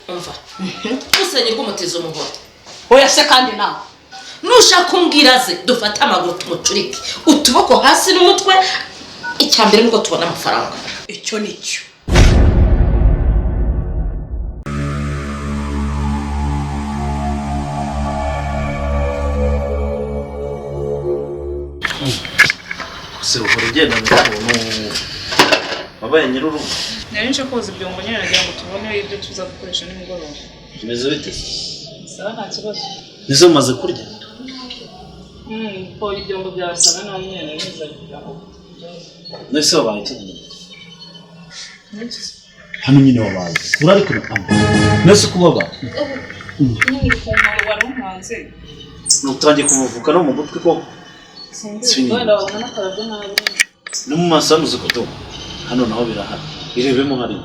Umva, usenya rw'umutizo umuhoro. Oya se kandi nawe. Nushaka umbwira ze dufate amaguru tumucurike utuboko hasi n'umutwe. Icya mbere nuko tubona amafaranga. Icyo ni cyo. Se uhora ugenda mu kuntu wabaye nyir'urugo. Nari nje koza ibyombo nyine, nagira ngo tubone ibyo tuza gukoresha nimugoroba. Bimeze bite? Sawa, nta kibazo. Nizo umaze kurya? Ko ibyombo byasaga nabi nyine nari nizanye kugira ngo Nese wabaye iki? Hano nyine wabaye. Urari kure. Nese kubabaye. Nyine ukuntu wari umwanze. Nutangiye kumuvuka no mu gutwi koko. Sinzi wenda wabona n'akarabyo nabi. No mu maso hano uzi ko hano naho birahari. Irebemo hari.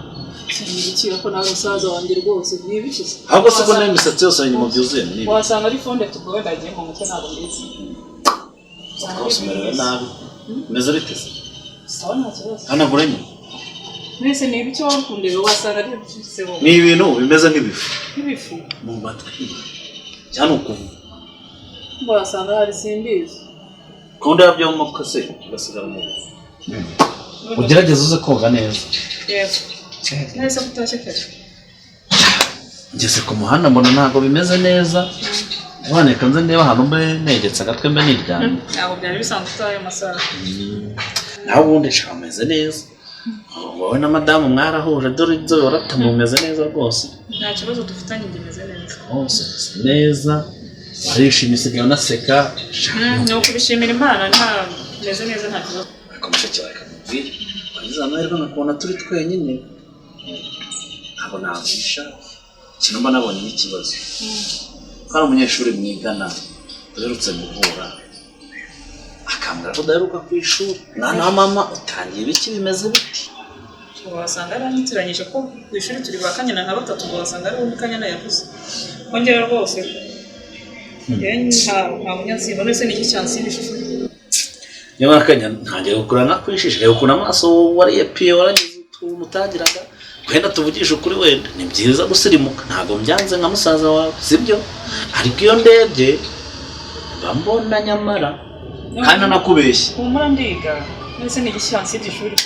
Sinigikira ko nawe musaza wanjye rwose ntibikize. Ahubwo se ko nayo imisatsi yose inyuma byuzuye ni. Wasanga ari fonde tuko wenda agiye mu mutwe ntabwo mbizi. Rwose umerewe nabi. Meze bite se? Sawa, nta kibazo. Hanagura nyine. Mwese ni ibiki wari kundeba wasanga ari ibiki wowe. Ni ibintu bimeze nk'ibifu. Nk'ibifu. Mu matwi. Cyane ukuvu. Ngo wasanga hari simbizi. Kunda yabyo mu se ugasigara mu. Ugerageze uze koga neza. Yego. Nese kutashye kare. Ngeze ku muhanda mbona ntabwo bimeze neza. Waneka nze ndeba ahantu mbe negetse agatwe mbe niryamye. Ntabwo byari bisanzwe utaha ayo masaha. Naho ubundi nshaka meze neza. Wowe na madamu mwarahuje dore inzobe waratamu mumeze neza rwose. Nta kibazo dufitanye, njye meze neza. Rwose meze neza. Arishimye usigaye unaseka. Ni ukubishimira Imana, nta meze neza nta kibazo. Ariko mushiki wawe kamubwire. Wagize amahirwe nkakubona turi twenyine. Ntabwo naguhisha. Ikintu mba nabonye ni ikibazo. Hari umunyeshuri mwigana uherutse guhura akambwira ko udaheruka ku ishuri. Mwana wa mama utangiye ibiki bimeze biti? Wasanga yaranyitiranyije ko ku ishuri turi ba Kanyana nka batatu, ngo wasanga ari undi Kanyana yavuze. Ko njyewe rwose nta munyansimba, none se ni iki cyansibije ishuri? Nyamara Kanyana ntangiye gukura nakwishisha, reba ukuntu amaso wariye piye waragize utuntu utagiraga. Wenda tuvugishe ukuri, wenda ni byiza gusirimuka, ntabwo mbyanze nka musaza wawe, sibyo? Ariko iyo ndebye mba mbona nyamara kandi nanakubeshye. Humura ndiga, none se ni iki cyansibye ishuri?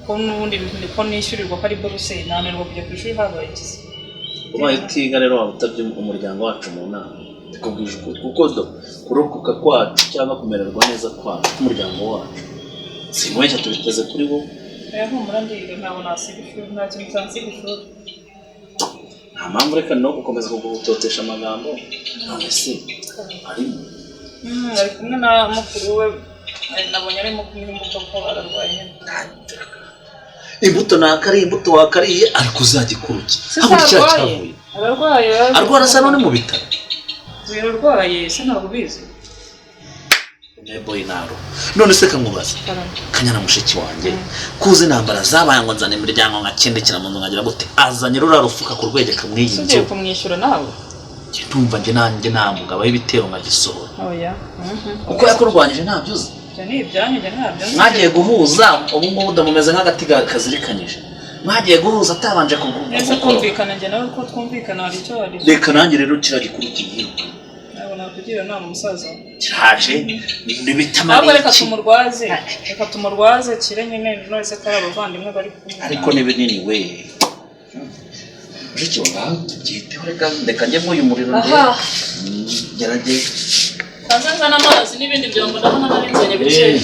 Ko n'ubundi ko nishyurirwa ko ari buruse, nananirwa kujya ku ishuri habaye iki? Ubaye utiga rero waba utabye umuryango wacu mu nama. Ndikubwije ukuri kuko do kurokoka kwacu cyangwa kumererwa neza kwacu k'umuryango wacu sinkweshya tubiteze kuri wowe. Oya humura ndiga, ntabwo nasiga ishuri, nta kintu cyansiga ishuri. Nta mpamvu reka no gukomeza kugutotesha amagambo. None se arimo? Ari kumwe na mukuru we, nabonye arimo kumwe imbuto ko ararwaye nyine. Imbuto nakariye, imbuto wakariye ariko uzagikuruki. Aho cya cyavuye. Ararwaye. Arwara sa none mu bitaro. Ararwaye se ntabwo ubizi. Boy naro. None se kankubaza. Kanyana mushiki wanjye. Kuzi intambara zabaye ngo nzane imiryango nkakindikira mu nzu nkagira gute? Azanye rura rufuka ku rwegeka mw'iyi nzu. Ugiye kumwishyura nawe? Ndumva njye nanjye namugaba y'ibitero nkagisohora. Oya. Uko yakurwanyije ntabyo uzi. Ibyo ni ibyanyu, njye ntabyo nzi. Mwagiye guhuza ubu ngubu ndamumeze nk'agati kazirikanyije. Mwagiye guhuza atabanje Ese kumvikana njye nawe ko twumvikana hari icyo hari. Reka nanjye rero kiriya gikuru kigiruka. Ntabwo nakugira inama musaza. Kiraje n'ibitama Ahubwo reka tumurwaze. Reka tumurwaze kire nyine none se ko ari abavandimwe bari kumwe. Ariko ni binini we. Mushiki wawe tubyiteho reka njye muri uyu muriro ndebe. Gerageza. Kaza nzana amazi n'ibindi byombo ndabona nari nzanye bikeya.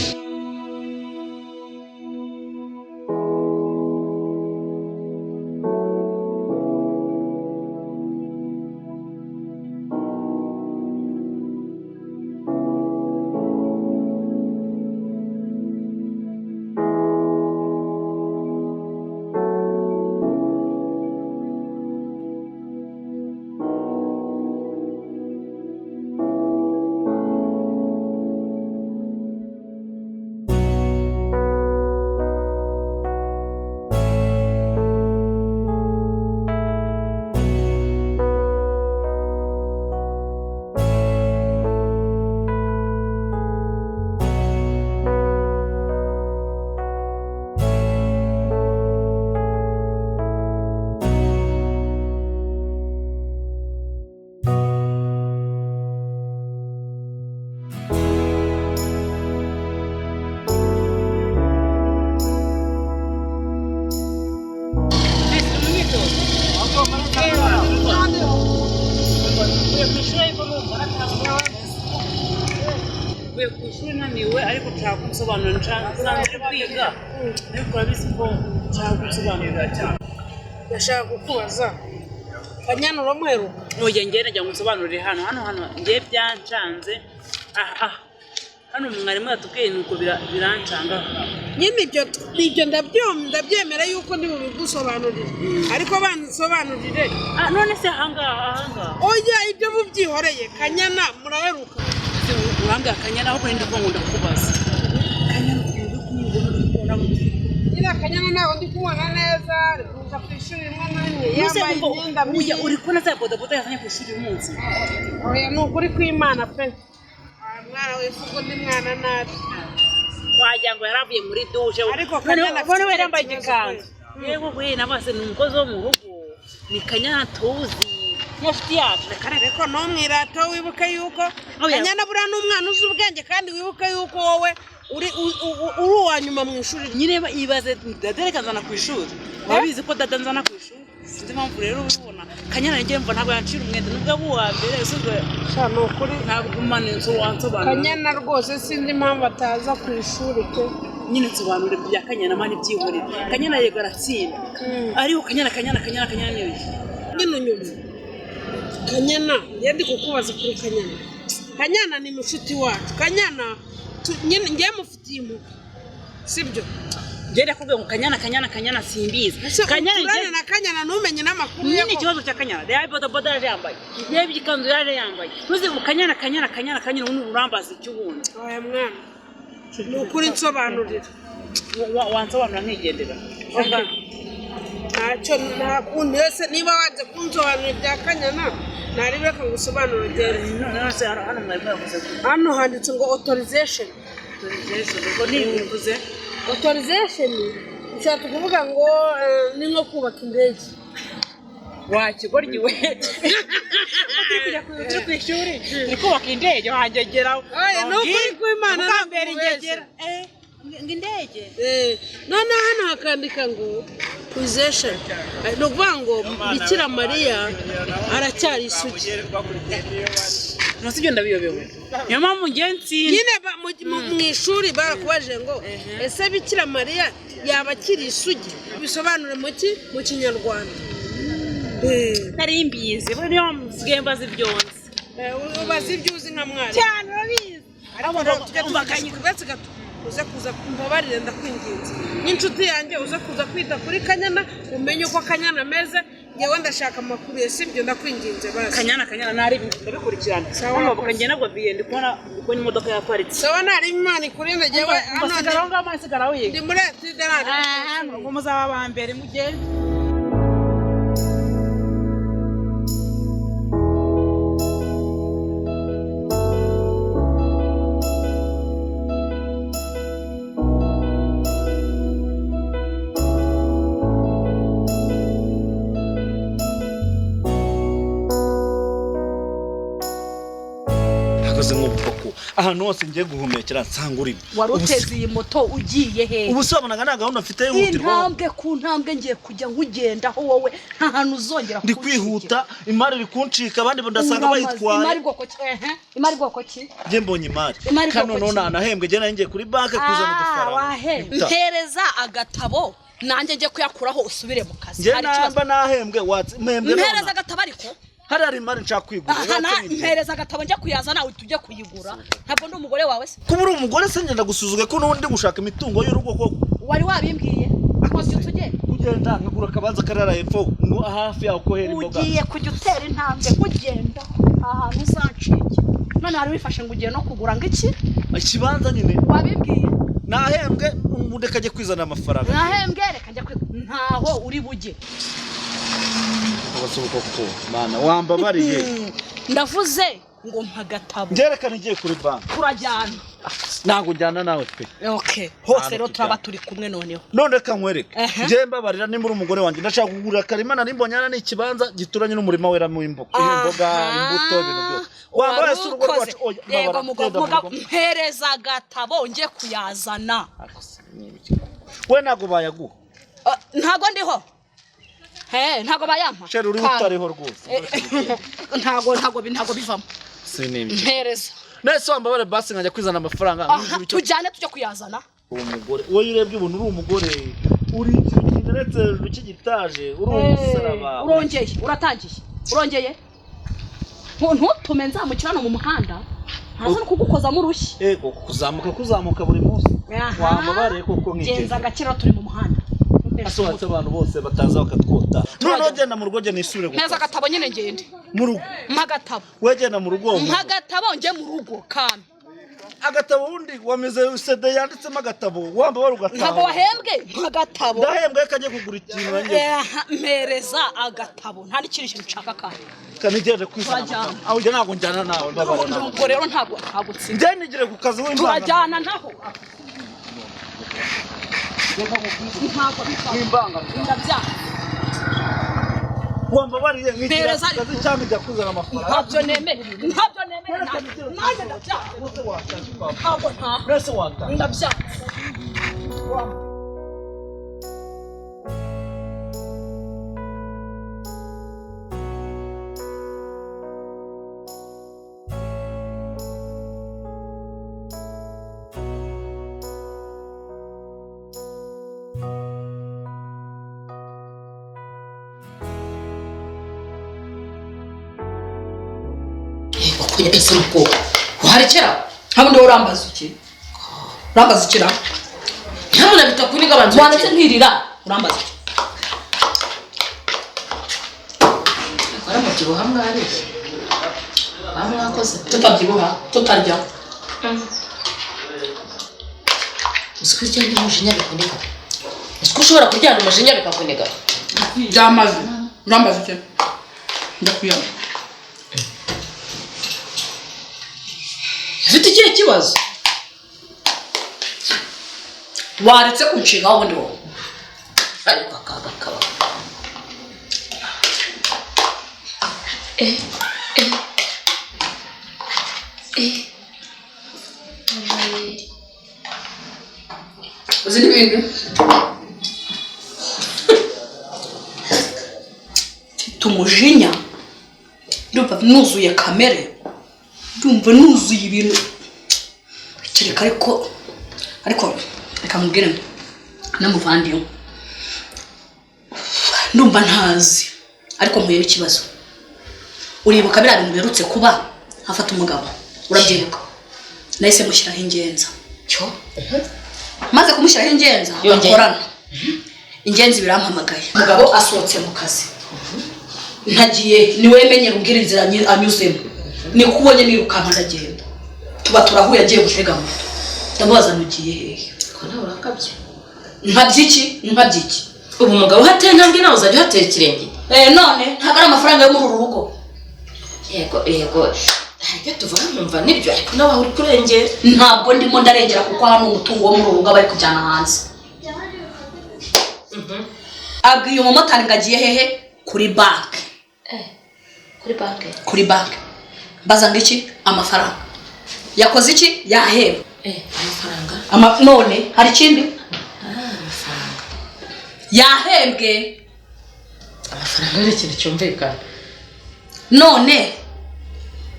Mvuye ku ishuri naniwe ariko nshaka kunsobanurira, nsanzwe kwiga ariko urabizi ko nshaka kunsobanurira cyane. Ndashaka kukubaza, Kanyana uramuheruka? Oya, njye nagira ngo nsobanurire hano hano hano, njye byancanze. Aha hano mwarimu yatubwiye nuko birancanga. Nyine ibyo ndabyemera yuko ndi bubigusobanurire, ariko bansobanurire. Ah, none se ahangaha ahangaha? Oya, ibyo mubyihoreye. Kanyana muraheruka? Urambwira Kanyana, ahubwo ndi kuvuga ngo ndakubaza Kanyana uri kumubona, uri kubona gute? Nyine Kanyana ntabwo ndi kumubona neza, ari kuza ku ishuri rimwe na rimwe yambaye imyenda mibi. Uri kubona za bodaboda yazanye ku ishuri uyu munsi? Oya, ni ukuri kw'Imana pe. Ah, mwana wifuza undi mwana nabi. Wagira ngo yaravuye muri dushe. Ariko Kanyana none we afite yambaye ikibazo. igikanzu. Yego we, nabase ni umukozi wo mu rugo, ni Kanyana tuzi n'inshuti yacu, reka reka. Ariko ntumwirate, wibuke yuko Oya. Kanyana buriya ni umwana uzi ubwenge, kandi wibuke yuko wowe uri uri uwa nyuma mu ishuri. Nyine ibaze dada reka nzana ku ishuri, urabizi ko dada nzana ku ishuri, sinzi impamvu rero ubibona Kanyana njye mva ntabwo yancira umwenda nubwo aba uwa mbere usibye. Sha, ni ukuri. Ntabwo mani nzu wansobanurira. Kanyana rwose sinzi impamvu ataza ku ishuri pe. Nyine nsobanure bya Kanyana mani, byihorere. Kanyana yego aratsinda, ariko Kanyana Kanyana Kanyana Kanyana ni ibiki? Nyine unyumva Kanyana, njye ndi kukubaza kuri Kanyana. Kanyana ni mushuti wacu. Kanyana nyine njye mufitiye impuhwe, sibyo? Njye ndakubwiye ngo Kanyana Kanyana Kanyana simbizi. Ese Kanyana uturane njye na Kanyana ntumenye n'amakuru ye nyine ko ikibazo cya Kanyana, reba bodaboda yaje yambaye, reba igikanzu yaje yambaye, ntuzi ngo Kanyana Kanyana Kanyana Kanyana ubundi urambaza icyo ubundi. Oya mwana, ni ukuri nsobanurira. Wansobanura nkigendera. Ntacyo, nta kundi wese niba wanze kunsobanurira ibya Kanyana, ntarebe reka ngusobanure genda. None se hano hano mwarimu yavuze ko Hano handitse ngo authorization. Ubwo ni bivuze Authorization bishatse kuvuga ngo ni nko kubaka indege. Wa kigoryi we, turi kujya turi ku ishuri turi kubaka indege wangegera. Oya, ni ukuri kw'Imana, ukambera ntabwo ingegera ngo indege. Noneho hano hakandika ngo accusation. Ni ukuvuga ngo Bikira Mariya aracyari isugi. Nasi ibyo ndabiyobewe, niyo mpamvu ngiye ntsinda. Nyine mu ishuri barakubajije ngo ese Bikira Mariya yaba akiri isugi, bisobanure mu ki mu Kinyarwanda. Nari mbizi, niyo mpamvu nsigaye mbaza ibyo nzi. Ubaza ibyo uzi nka mwarimu. Cyane, urabizi. Ariko rero tujya tuvugisha uretse gato, uze kuza, mbabarire, ndakwinginze n'inshuti yanjye, uze kuza kwita kuri Kanyana, umenye uko Kanyana ameze. Ngewe ndashaka amakuru ye, sibyo? Ndakwinginze basi. Kanyana Kanyana nari ndabikurikirana. Sawa, hano urakoze. njye nabwo biye ndi kubona imodoka yaparitse. Sawa, nari Imana ikurinde. Ngewe hano Usigara aho ngaho, nsigara aho ndi yiga. muri etide nari. Ubwo muzaba aba mbere mugende. Hagaze nk'ubwoko ahantu hose ngiye guhumekera nsanga urimo. Wari uteze iyi moto ugiye hehe? Ubu se wabonaga nta gahunda mfite yihutirwa? Intambwe ku ntambwe ngiye kujya nkugendaho wowe, nta hantu uzongera. Ndi kwihuta, imari iri kuncika, abandi ndasanga bayitwaye. Imari bwoko ki? Ehe, imari bwoko ki? Njye mbonye imari. Imari kano bwoko ki? none nanahembwe, njye nari ngiye kuri banki kuzana udufaranga. Wahembwe? Mpereza agatabo nanjye njye kuyakuraho usubire mu kazi. Njye Hari ikibazo? namba nahembwe watse mpembwe Mpereza none agatabo ariko. Hariya hari imari nshaka kwigura. Aha watse nyine. mpereza agatabo njya kuyazana tujye kuyigura, ntabwo ndi umugore wawe se? Kuba uri umugore se ngenda gusuzuga ko n'ubundi ndi gushaka imitungo y'urugo koko? Wari wabimbwiye wabyutse ugenda. Kugenda nkagura akabanza karara hepfo ngo hafi yaho ko hera imboga. Ugiye kujya utera intambwe ugenda ahantu uzacike, none wari wifashe ngo ugiye no kugura ngo iki? Ikibanza nyine. Wabimbwiye. Nahembwe ubundi akajya kwizana amafaranga. Nahembwe reka njya kwiga, ntaho uri bujye. Abasubuka ko mana wambabariye. Ndavuze ngo mpa agatabo. Ngerekana igiye kuri banki. Turajyana. Ntabwo njyana nawe pe. Okay, hose Ntabwo rero turaba tujyana. turi kumwe noneho. None reka nkwereke. Ehe. Njye mbabarira, nimba uri umugore wanjye ndashaka kugura akarima nari mbonye hano ni ikibanza gituranye n'umurima weramo imboga, imbuto, ibintu byose. Wambaye se urugo Wari ukoze. rwacu? Oya, Yego mbabara, mugabo. genda mu Mugabo, rugo. mpereza agatabo njye kuyazana. We ntabwo bayaguha. Ah, ntago ndiho he, ntago bayampa. Sheri uriho utariho rwose. Ntago ntago ntago bivamo. Sinibiki. Mpereza. Nese wambabare basi nkajya kwizana amafaranga. Aha, tujyane tujya kuyazana. Uri umugore. Wowe urebye ubuntu uri umugore. Uri ikintu kigeretse hejuru cy'igitaje, uri umusaraba. Urongeye, uratangiye. Urongeye. Ntutume nzamukira hano mu muhanda. Ntaza no kugukozamo urushyi. Ego kuzamuka kuzamuka buri munsi. Wambabare koko nk'iki. Genza gakira turi mu muhanda. Asohotse abantu bose bataza bakatwota. Noneho genda mu rugo genda nisubire Mpereza agatabo nyine ngende. Mu rugo. Mpa agatabo. We genda mu rugo. Mpa agatabo njye mu rugo kame. Agatabo ubundi wamize CD yanditsemo agatabo wambabare ugataha. Ntabwo wahembwe? Mpa agatabo. Ndahembwe kajye kugura ikintu nanjye. Mpereza agatabo nta n'ikindi kintu nshaka kandi. Kanigere kwizana. Aho ujya ntabwo njyana nawe ndabara. Ubwo rero ntabwo ntabwo. Njye nigire ku kazi w'imbanga. Turajyana ntaho. Ntabwo w'imbanga. Ndabyanga. Wambabariye nkigira ku kazi cyangwa ijya kuzana amafaranga. Ntabyo nemere. Ntabyo nemere. Nanjye ndabyanga. Ntabwo ntaha. Mbese wataha. Ndabyanga. Ese nuko warekera ntabwo urambaza iki urambaza iki ra ntabwo bitakuniga abantu wanditse ntirira urambaza iki akora mubyibuha mwariye bamwakoze tutabyibuha tutarya uzi ko irya n'umujinya bikuniga uzi ko ushobora kuryana umujinya bikakuniga byamaze urambaza iki ndakuyama. Ufite ikihe kibazo? Waretse kunshinga ubundi wowe. Ariko akaga kaba. Uzi n'ibindi? Mfite umujinya. Ndumva nuzuye kamere. Ndumva nuzuye ibintu. Kereka ariko reka mubwire namuvandimwe. Ndumva ntazi ariko mpuye n'ikibazo. Uribuka biriya bintu biherutse kuba hafata umugabo urabyibuka? Nahise mushyiraho ingenza. Cyo? Maze kumushyiraho ingenza bakorana. Ingenzi birampamagaye. Umugabo asohotse mu kazi. Ntagiye niwe menyera umbwira inzira anyuzemo. Ni kubonye nirukanka ndagenda. Tuba turahuye agiye gutega moto. Ndamubaza nugiye hehe? Ko nawe urakabye. Nkabyiki? Nkabyiki. Ubu umugabo uhateye intambwe nawe uzajya uhatera ikirenge. None ntabwo ari amafaranga yo muri uru rugo. Yego yego. Haribyo tuvuga nkumva nibyo ariko nawe uri kurengera. Ntabwo ndimo ndarengera kuko hano umutungo wo muri uru rugo bari kujyana hanze. Abwiye umumotari ngo agiye hehe? Kuri banki. Kuri banki. Kuri banki. Mbaza ngo iki? Amafaranga. Yakoze iki? Yahembwe. Amafaranga. None hari ikindi? Amafaranga. Yahembwe. Amafaranga ari ikintu cyumvikana. None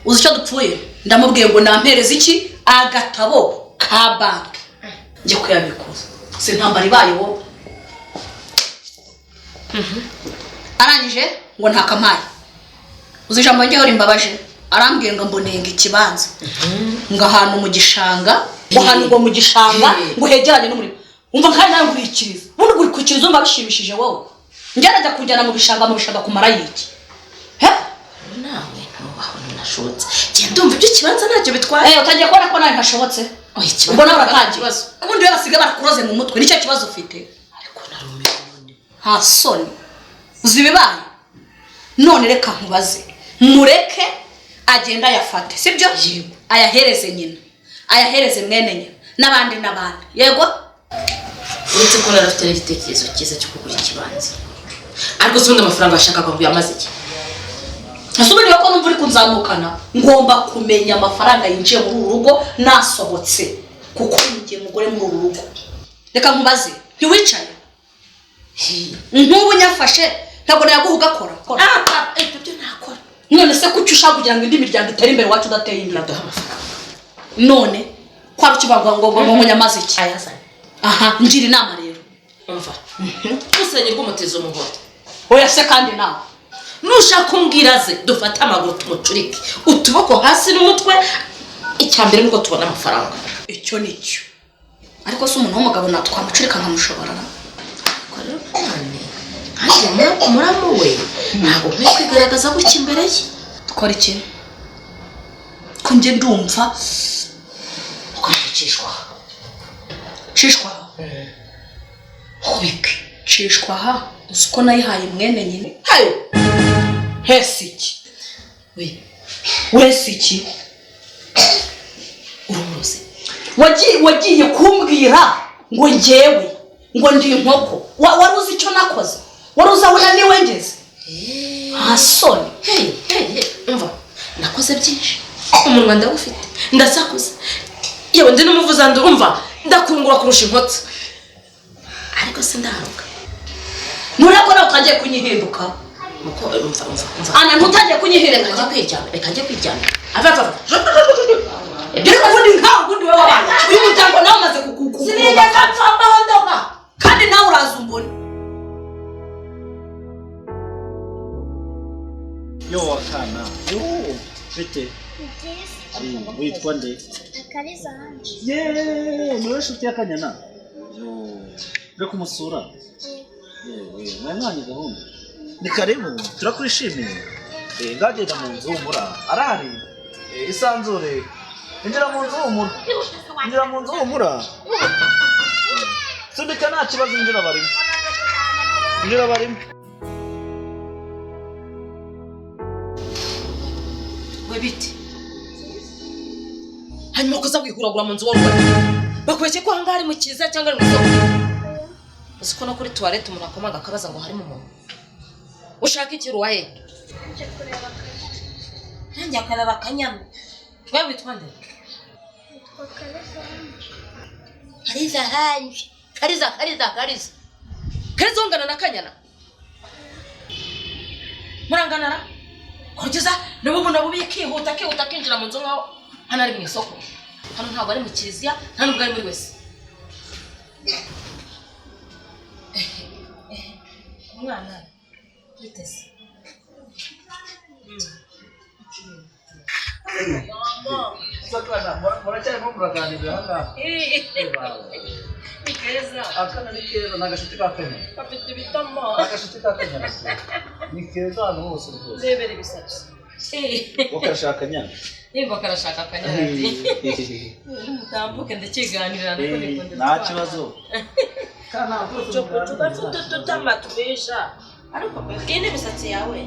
uzi icyo dupfuye? Ndamubwiye ngo nampereze iki? Agatabo ka banki. Njye kuyabikuza. Si intambara ibaye wowe. Arangije ngo ntakampaye. Uzi ijambo njyewe rimbabaje? Arambwiye ngo mbonenga ikibanza. Ngo ahantu mu gishanga, ngo ahantu ngo mu gishanga, ngo hegeranye n'umurima. Umva kandi nawe ngurikiriza. Ubundi ngurikiriza umva bishimishije wowe. Njye najya kujyana mu bishanga kumara yiki. He? Nawe ntubaho nashobotse. Genda umva ibyo kibanza ntacyo bitwaye. Utangiye kubona ko nawe ntashobotse. Ubwo nawe uratangiye. Ubundi rero basigaye barakuroze mu mutwe, nicyo kibazo ufite. Ariko narumiwe none. Nta soni. Uzi ibibaye? None reka nkubaze. Mureke agenda ayafate, sibyo? Ayahereze nyina. Ayahereze mwene nyina n'abandi n'abandi. Yego? Uretse ko narafite n'igitekerezo cyiza cyo kugura ikibanza. Ariko se ubundi amafaranga washakaga ngo yamaze iki? Ese ko numva uri kunzamukana, ngomba kumenya amafaranga yinjiye muri uru rugo nasohotse kuko ninjye mugore muri uru rugo. Reka nkubaze, ntiwicaye? Nk'ubu nyafashe ntabwo nayaguha ugakora. Ibyo nakora. None se kuki ushaka kugira ngo indi miryango itere imbere iwacu udateye imbere? Naduha amafaranga. None kwari ukivuga ngo ngo ngo nyamaze iki? Ayazane. Aha, ngira inama rero. Umva, usenya rw'umutizo umuhoro. Oya se kandi nawe. Nushaka umbwira ze dufate amaguru tumucurike utuboko hasi n'umutwe. Icya mbere nuko tubona amafaranga. Icyo ni cyo. Ariko se umuntu w'umugabo twamucurika nkamushobora? Ariko rero none nkanjye muramu we ntabwo nkwiye kwigaragaza gutya imbere ye. Dukora iki? Ko njye ndumva ukamwicishwa. Cishwa. Nkubike. Cishwa ha, uzi ko nayihaye mwene nyine. Hayo. Hese iki? We. Wese iki? Urumurozi. Wagiye kumbwira ngo njyewe ngo ndi inkoko. Wari uzi icyo nakoze? Wari uzi aho naniwe ngeze? Nta soni. Hey, hey, hey. Umva, nakoze byinshi, umunwa ndawufite, ndasakuza, yewe ndi n'umuvuzandu. Umva, ndakungura kurusha inkotsi, ariko sindaharuka. Ntureko nawe utangiye kunyihinduka. Muko umva, umva, umva. Ana, ntutangiye Reka kunyihinduka. njye kwiryama, reka njye kwiryama. Ava, ava, ava. Ariko ubundi nkawe, ubundi wowe wabaye uyu muryango nawe umaze Sinigeze mfambaho ndoga. Kandi nawe uraza umbona. Yo wakana, yo bite? Witwa nde? Akariza Ange. Yeee, niwe nshuti ya Kanyana? Yo, uri kumusura? Yewe, mwanyanye gahunda. Ni karibu, turakwishimiye. Ngagenda mu nzu humura. Arahari. Isanzure. Injira mu nzu humura. Injira mu nzu humura. Sunika nta kibazo, injira barimo. Injira barimo. We bite? Hanyuma kuza wihuragura mu nzu wowe, bakubeshye ko ahangaha ari mu kiliziya cyangwa ari mu isoko? Uzi ko no kuri tuwarete umuntu akomanga akabaza ngo harimo umuntu? Ushaka iki ruwaye? Nje kureba Kanyana. Nanjye akaraba Kanyana. We witwa nde? Nitwa Kariza Ange. Kariza Hanje. Kariza, Kariza, Kariza, Kariza, ungana na Kanyana? Muranganara kugeza n'ubu bubi, akihuta akihuta akinjira mu nzu nkaho hano ari mu isoko. Hano ntabwo ari mu kiliziya, nta nubwo ari muri wese. Umwana witeze. Sakana, muracyarimo muraganirira aha ngaha? Ni keza. Akana ni keza, ni agashuti ka Kanyana. Gafite ibitamo. Agashuti ka Kanyana. Ni keza ahantu hose rwose. Rebera ibisatsi. Wakarashaka Kanyana. Nimba karashaka Kanyana ati mutambuke ndakiganirira nako nikundira. Nta kibazo. Gafite ututama twiza. Ariko iyi ni imisatsi yawe?